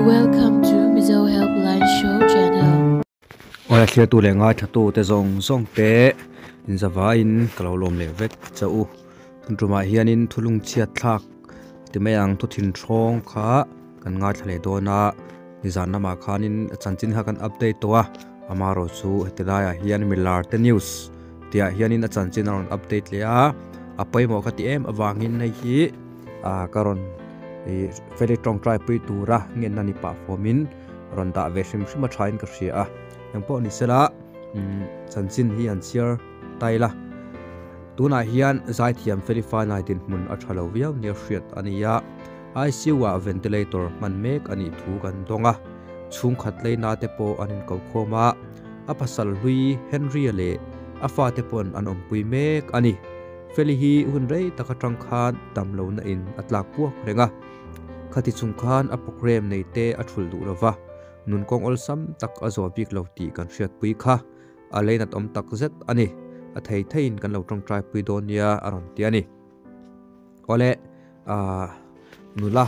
Welcome to Mizo Helpline Show channel. Awle thliatu leh ngaithatu te zawng zawng te inzavaiin ka lo lawm leh vek che u. Tun tumah hianin thulung chhiat thlak ti mai ang thu thin hrawng kha kan ngaithla leh dawn a, nizan lamah khanin a chanchin kha kan update tawh a, amaherawh chu heti laiah hian milar te news tihah hianin a chanchin a rawn update leh a, a pawimawh ka ti em avangin hei hi ah ka rawn ih feli tawngtai pui tura ngenna ni pah fawmin rawn dah ve hrim hrim a thain ka hria a, engpawh ni sela umm chanchin hi an chhiar tail a, tunah hian zaithiam feli fanai dinhmun a tha lo viau nia hriat a ni a. ICU ah ventilator hman mek a nih thu kan dawng a, chhungkhat leina te pawh an inko khawm a, a pasal hlui Henry-a leh a fate pawn an awmpui mek a ni. Feli hi hun rei tak atang khan dam lohna in a tlak puak reng a, khati chung khan a program nei te a thul duh lova, nun kawng awlsam tak a zawh bik lo tih kan hriatpui kha a leinat awm tak zet a ni. A thei theiin kan lo tawngtai pui dawn nia a rawn ti a ni. Awle ah nula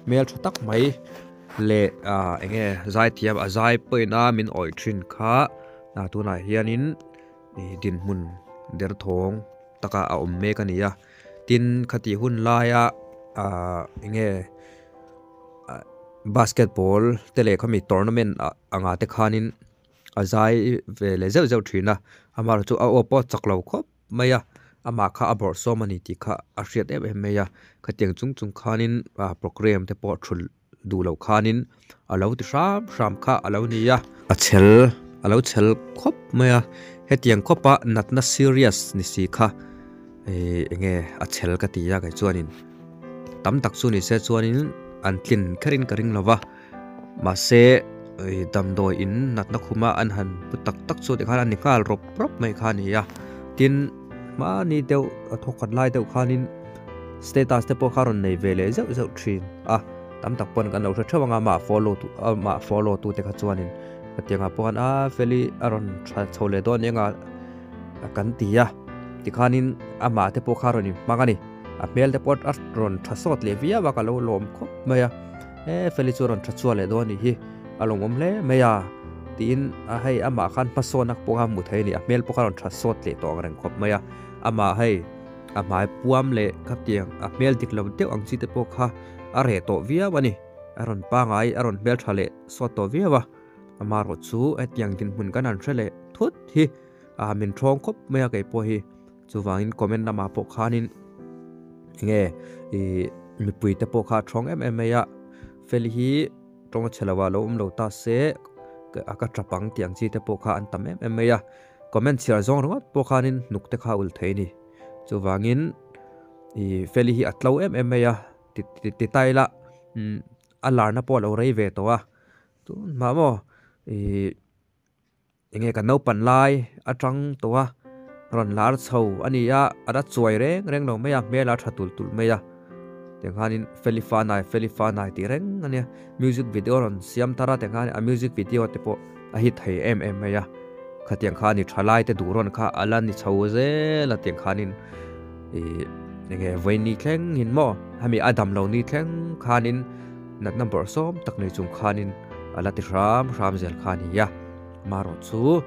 hmel tha tak mai leh ah enge zaithiam a zai pawhin a min awih thin kha ah tunah hianin ih dinhmun derthawng taka a awm mek a ni a tin khati hun laia ah enge ah basketball te leh khami tournament ah angah te khanin a zai ve leh zeuh zeuh thin a amaherawhchu chu a aw pawh a chak lo khawp. mai a, amah kha a bawrh sawm a ni tih kha a hriat em em mai a, khatiang chung chung khanin ah program te pawh thulh duh loh khanin a lo ti hram hram kha a lo ni a. A chhel a lo chhel khawp mai a, hetiang khawpa natna serious ni si kha ih eng nge a chhel ka ti a kei chuanin tam tak chu ni se chuanin an tlin kherin ka ring lo va, mahse ih damdawi in natna khuma an han pu tak tak chu tikhan a ni nghal rawp rawp mai kha a ni a tin hmani deuh a thawkhat lai deuh khanin status te pawh kha a rawn nei ve leh zeuh zeuh thin a tam tak pawn kan lo hre theuh ang a amah follow tu amah follow tu te kha chuanin hetiangah pawh khan a feli a rawn tha chho leh dawn eng a kan ti a tikhanin amah te pawh kha a rawn inhmang a ni a hmel te pawh a rawn tha sawt leh viau a ka lo lawm khawp mai a. He Feli chu a rawn tha chhuah leh dawn a nih hi, a lawmawm hle mai a, tiin a hei amah khan hmasawnna pawh kha a hmu thei a ni, a hmel pawh kha a rawn tha sawt leh tawh ang reng khawp mai a, amah hei a hmai puam leh khatiang a hmel dik lo deuh ang chi te pawh kha a reh tawh viau a ni, a rawn pangai a rawn hmel tha leh sawt tawh viau a, amaherawh chu hetiang dinhmun kan han hre leh thut hi a min thawng khawp mai a keipawh hi. Chuvangin comment lamah pawh khanin enge ih mipui te pawh kha a thawng em em mai a, Feli hi tawng a chhe lo a lo awm lo ta se a ka tap ang tih ang chi te pawh kha an tam em em mai a, comment chhiar zawng ringawt pawh khanin hnuk te kha a ul thei a ni. Chuvangin ih Feli hi a tlo em em mai a ti ti ti ta ila umm a larna pawh a lo rei ve tawh a, tunhma maw ih. Enge ka naupan lai atang tawh a, rawn lar chho a ni a, a la chuai reng reng lo mai a, hmel a tha tulh tulh mai a. Tiang khanin Feli Fanai, Feli Fanai tih reng a nia, music video rawn siam thar a, tiang khan a music video te pawh a hit thei em em mai a. Khatiang kha a ni tha lai te duh rawn kha a la ni chho zel a, tiang khanin ih enge vawiin ni thleng in maw, hemi a dam lo ni thleng khanin natna bawrhsawm tak nei chung khanin a la ti hram hram zel kha a ni a. Marawh chu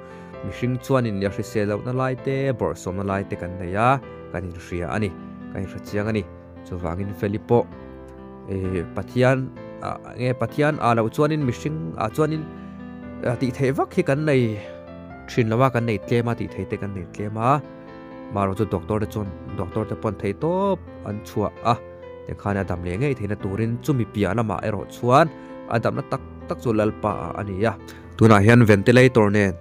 mihring chuanin nia hrisel lohna lai te, bawrhsawmna lai te kan nei a, kan inhria a ni, kan inhre chiang a ni. Chuvangin Feli pawh eh Pathian nge Pathian ah loh chuanin mihring ah chuanin tih theih vak hi kan nei thin lo a, kan nei tlem a, tih theih te kan nei tlem a. Marawh chu doctor te chuan doctor te pawn thei tawp an chhuah a, tikhan a dam leh ngei theihna turin chumi piah lamah erawh chuan a damna tak tak chu Lalpa ah a ni a. Tunah hian ventilator nen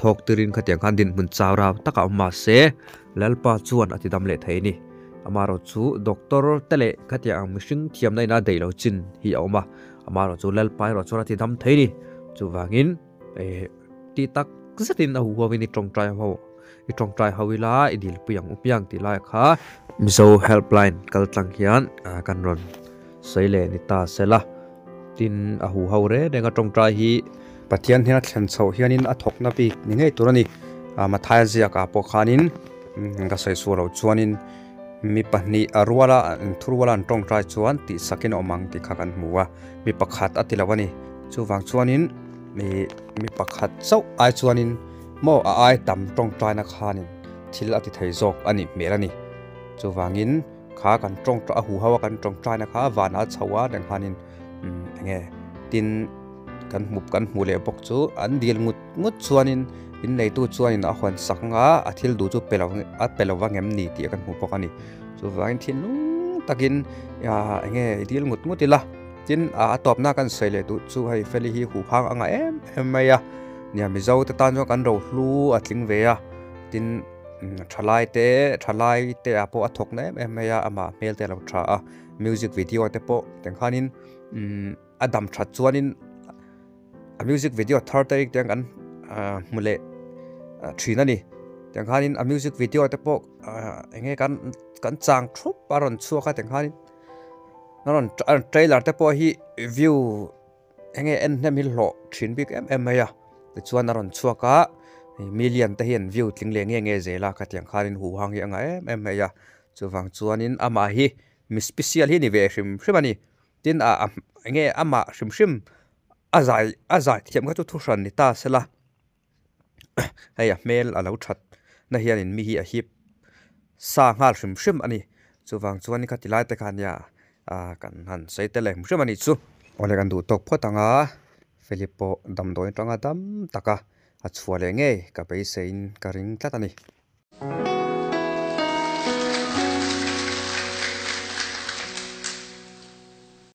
thawk tirin khatiang khan dinhmun chau rau takah awm mah se Lalpa chuan a tidam leh thei a ni. Amaherawh chu doctor te leh khatiang ang mihring thiamna ina daih lo chin hi a awm a, amaherawh chu Lalpa erawh chuan a tidam thei a ni. Chuvangin tih tak zetin a huhuavin i tawngtai ho i tawngtai ho ila i dilpui ang u piang tih lai kha Mizo helpline kal tlang hian kan rawn sawi leh ni ta sela. Tin, a huho reng reng a tawngtai hi. Pathian hian a thlen chhoh hianin a thawkna bik ni ngei tur a ni. Mathaia ziakah pawh khanin ka sawi sual loh chuanin Mi pahnih a ruala inthuruala an tawngtai chuan tihsakin a awm ang tih kha kan hmu a, mi pakhat a ti lo a ni. Chuvang chuanin ih mi pakhat chauh ai chuanin maw a ai tam tawngtaina khanin thil a ti thei zawk a nih hmel a ni. Chuvangin kha kan tawng a huho a kan tawngtaina kha vanah a chho a tiang khanin umm eng nge tin kan hmu kan hmu leh bawk chu an dil ngut ngut chuanin in neitu chuanin a hawn sak anga a thil duh chu pe lo a pe lo vang em ni tih kan hmu bawk a ni. Chuvangin thinlung takin ah eng nge i dil ngut ngut ila tin ah a tawpna kan sawi leh duh chu hei Feli hi huhang a ngah em em mai a nia Mizo te tan chuan kan rohlu a tling ve a tin thalai te thalai te ah pawh a thawk na em em mai a amah hmel te a lo tha a music video te pawh tiang khanin umm a dam that chuanin a music video thar te tiang kan hmu leh thin a ni tiang khanin a music video te pawh eng nge kan kan chang thup a rawn chhuak a tiang khanin a rawn trailer te pawh hi view eng nge en hnem hi hlawh thin bik em em mai a tichuan a rawn chhuak a million te hian view tling leh nge nge zel a khatiang khanin huhang hi a ngah em em mai a chuvang chuanin amah hi mi special hi ni ve hrim hrim a ni tin ah eng nge amah hrim hrim a zai a zai thiam kha chu thu hran ni ta sela hei a hmel a lo that na hianin mi hi a hip sa nghal hrim hrim a ni chuvang chuan kha ti lai te kha nia ah kan han sawi tel em hrim a nih chu. Awle kan duh tawk phawt ang a Philip pawh damdawi atanga dam taka a chhuah leh ngei ka beiseiin ka ring tlat a ni.